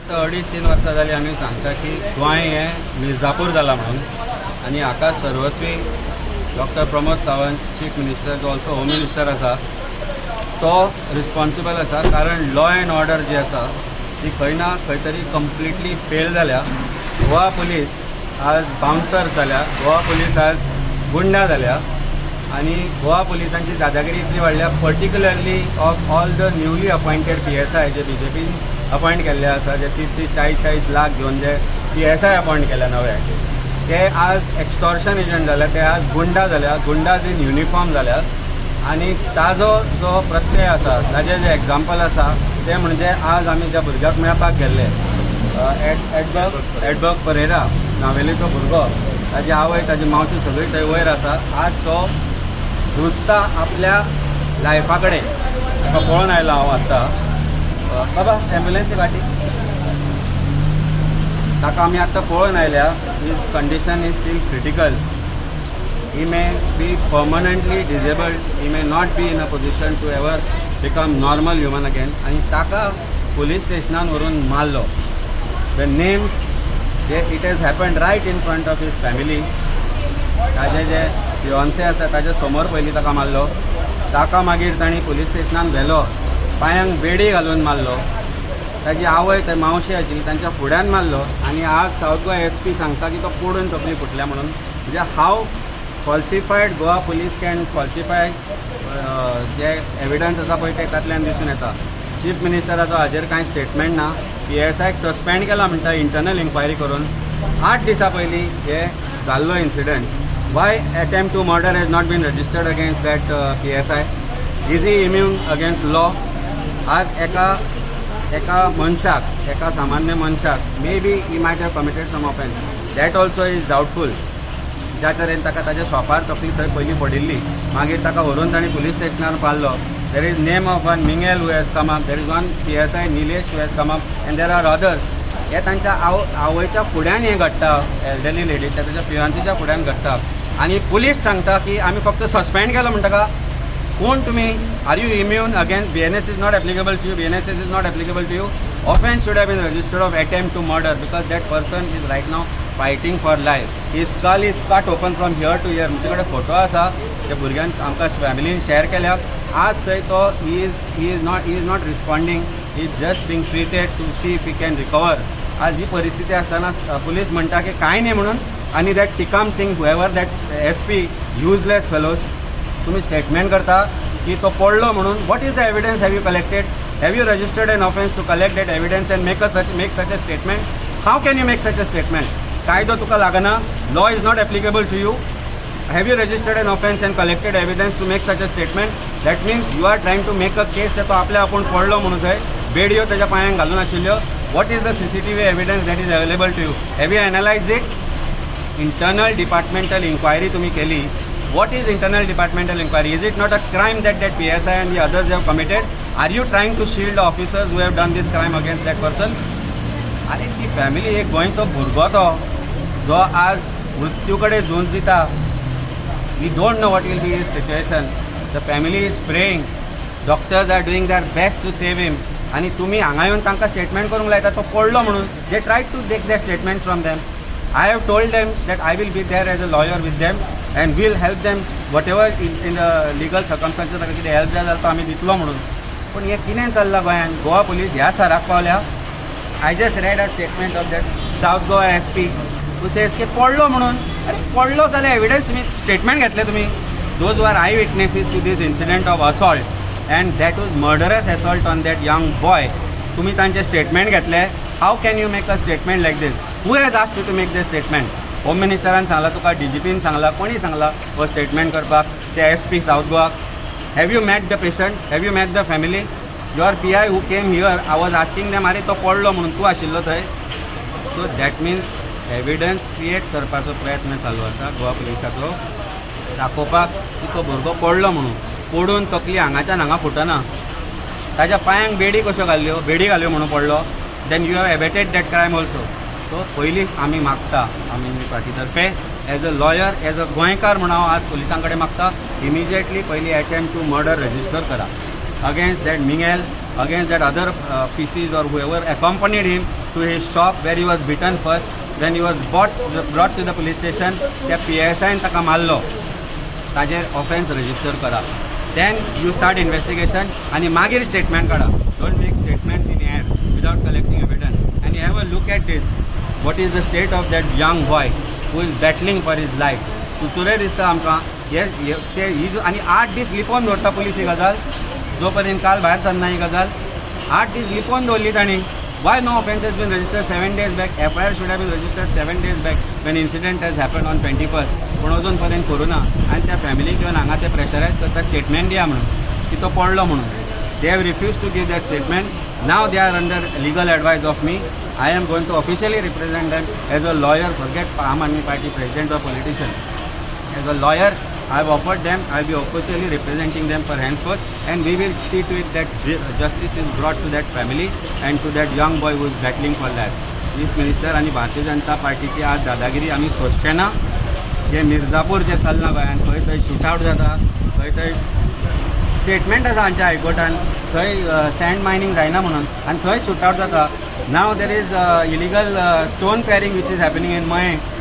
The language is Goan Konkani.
आतां 2.5-3 वर्सां जालीं आमी सांगता की गोंय हें मिर्जापूर जालां म्हणून आनी हाका सर्वस्वी doctor Pramod Sawant, chief minister, जो ऑल्सो होम मिनिस्टर आसा, तो रिस्पॉन्सिबल आसा, कारण लॉ एंड ऑर्डर जी आसा ती खंय ना खंय तरी कंप्लिटली फेल जाल्या. गोवा पुलीस आज बाउन्सर जाल्या, गोवा पुलीस आज गुंडा जाल्या आनी गोवा पुलिसांची दादागिरी इतली वाडल्या, particularly of all the newly appointed PSI, J बीजेपीन अपॉयंट केल्ले आसा, जे 30-30, 40-40 लाख घेवन जे पीएसआय अपॉयंट केल्या नवे, ते आज एक्स्टॉर्शन एजंट जाल्या, ते आज गुंडा जाल्या, गुंडाज इन युनिफॉर्म जाल्या. आनी ताजो जो प्रत्यय आसा, ताजें जें एग्जाम्पल आसा, तें म्हणजे आज आमी ज्या भुरग्याक मेळपाक गेल्ले, एडबर्ग एडबर्ग परेरा, नावेलीचो भुरगो, ताजी आवय, ताजी मावशी सगळी थंय वयर आसा. आज तो झुजता आपल्या लायफा कडेन. ताका पळोवन आयलो हांव आत्तां. बाबा, एम्बुलन्सी गाडी. ताका आमी आत्तां पळोवन आयल्या. His condition is still critical. He may be permanently disabled. He may not be in a position to ever become normal human again. आनी ताका पुलीस स्टेशनान व्हरून मारलो. The names J it has happened right in front of his family. ताजे जे फिओन्से आसा, ताच्या समोर पयलीं ताका मारलो. ताका मागीर तांणी पुलीस स्टेशनान व्हेलो, पांयांक बेडी घालून मारलो. ताजी आवय, ते मावशी आशिल्ली, तांच्या फुड्यान मारलो. आनी आज सावथ गोवा एसपी सांगता की तो पडून तकली फुटल्या म्हणून. म्हणजे how falsified Goa Police can falsify J evidence आसा पळय, ते तातल्यान दिसून येता. चीफ मिनिस्टराचो हाजेर कांय स्टेटमेंट ना. पीएसआयक सस्पेंड केला म्हणटा इंटरनल इन्क्वायरी करून. 8 दिसां पयलीं हे जाल्लो incident. Why attempt to murder has not been registered against that PSI? Is he immune against law? आज एका एका मनशाक, एका सामान्य मनशाक, maybe he might have committed some offence, that also is doubtful. ज्या तरेन ताका ताच्या शॉपार तकली थंय पयलीं पडिल्ली, मागीर ताका व्हरून तांणी पुलीस स्टेशनार पाडलो. There is name of one Mingel who has come up, there is one PSI Nilesh who has come up, and there are others. हे तांच्या आवयच्या फुड्यान हें घडटा, एल्डरली लेडीच्या, ताच्या फियांसीच्या फुड्यान घडटा आनी पुलीस सांगता की आमी फक्त सस्पेंड केलो म्हणटा का? कोण तुमी? Are you immune against BNS? Is not applicable to you? BNSS is not applicable to you? Offence should have been registered of attempt to murder, because that person is right now fighting for life. His skull is cut open from here to here. आमचे कडेन फोटो आसा, त्या भुरग्यान आमकां फॅमिलीन शेअर केल्या. आज थंय तो he is not responding, he is just being treated to see if he can recover. आज ही परिस्थिती आसतना पुलीस म्हणटा की कांय न्ही म्हणून. आनी that Tikam Singh, whoever that SP, useless fellows, तुम्ही स्टेटमेंट करता की तो पडलो म्हणून. What is the evidence have you collected? Have you registered an offence to collect that evidence and make such a statement? How can you make such a statement? कायदो तुका लागना? Law is not applicable to you? Have you registered an offence and collected evidence to make such a statement? That means you are trying to make a case तो आपल्या आपूण पडलो म्हणून. थंय बेडयो ताच्या पांयांक घालून आशिल्ल्यो. What is the CCTV evidence that is available to you? Have you analyse it? Internal departmental inquiry तुम्ही केली? What is internal departmental inquiry? Is it not a crime that that PSI and the others have committed? Are you trying to shield officers who have done this crime against that person? आनी ती फॅमिली, एक गोंयचो भुरगो तो, जो आज मृत्यू कडेन झूंज दिता. We don't know what will be his situation. The family is praying, doctors are doing their best to save him, आनी तुमी हांगा येवन तांकां स्टेटमेंट करूंक लायता तो पडलो म्हणून. They try to take the statement from them. I have told them that I will be there as a lawyer with them and will help them whatever in the legal circumstances. ताका कितें हेल्प जाय जाल्यार तो आमी दितलो म्हणून. पूण हें कितें चल्लां गोंयांत? गोवा पुलीस ह्या थराक पावल्या? I just read a statement of that South Goa SP who says की पडलो म्हणून. अरे, पडलो जाल्यार एविडन्स तुमी स्टेटमेंट घेतले तुमी? Those are eye witnesses to this incident of assault, and that was murderous assault on that young boy, तुमी तांचे स्टेटमेंट घेतले? How can you make a statement like this? Who has asked you to make this statement? Home मिनिस्टरान सांगला तुका? डीजीपीन सांगला? कोणी सांगला हो स्टेटमेंट करपाक ते एस पी सावथ गोवाक? Have you met the patient? Have you met the family? Your PI who came here, I was asking them, अरे, तो पडलो म्हणून तूं आशिल्लो थंय? So that means evidence create करपाचो प्रयत्न चालू आसा गोवा पुलिसाचो, दाखोवपाक की तो भुरगो पडलो म्हणून. पडून तकली हांगाच्यान हांगा फुटना. ताच्या पांयांक बेडी कश्यो घाल्ल्यो? बेडी घाल्यो म्हणून पडलो? Then you have abetted that crime also. So पयलीं आमी मागता, आमी पार्टी तर्फे, as a lawyer, as a गोंयकार म्हणून हांव आज पुलिसां कडेन मागता, इमिजिएटली पयलीं एटेम्प्ट टू मर्डर रजिस्टर करा against that Mingel, against that other PCs or whoever accompanied him. to his shop where he was beaten first. Then he was brought to the police station. त्या पीएसआयन ताका मारलो. ताजेर ऑफेन्स रजिस्टर करा, then you start investigation आनी मागीर स्टेटमेंट काडा. Don't make statements in air without collecting evidence. And have a look at this, what is the state of that young boy who is battling for his life. चुचुरे दिसता आमकां हे हे- ते ही आनी 8 दीस लिपोवन दवरता पुलीस ही गजाल, जो पर्यंत काल भायर सरना ही गजाल. 8 दीस लिपोवन दवरली तांणी. Why no offence has been registered 7 days back? FIR should have been registered 7 days back when incident has happened on 21st. पूण अजून पर्यंत करूं ना आनी त्या फॅमिलीक येवन हांगा ते प्रेशरायज करता, स्टेटमेंट दिया म्हणून की तो पडलो म्हणून. They have refused to give that statement. Now they are under legal advice of me. I am going to officially represent them as a lawyer. Forget Aam Aadmi Party president or politician. As a lawyer, I have offered them, I will be officially representing them for henceforth, and we will see to it that justice is brought to that family and to that young boy who is battling for life. Chief minister आनी भारतीय जनता पार्टीची आज दादागिरी आमी सोंसचे ना. जे मिर्जापूर जे चल्लां गोंयांत, खंय थंय शूटआवट जाता, खंय थंय स्टेटमेंट आसा आमच्या हायकोर्टान, थंय सँड मायनींग जायना म्हणून आनी थंय शूटआवट जाता. Now there is illegal stone quarrying which is happening in Mayem.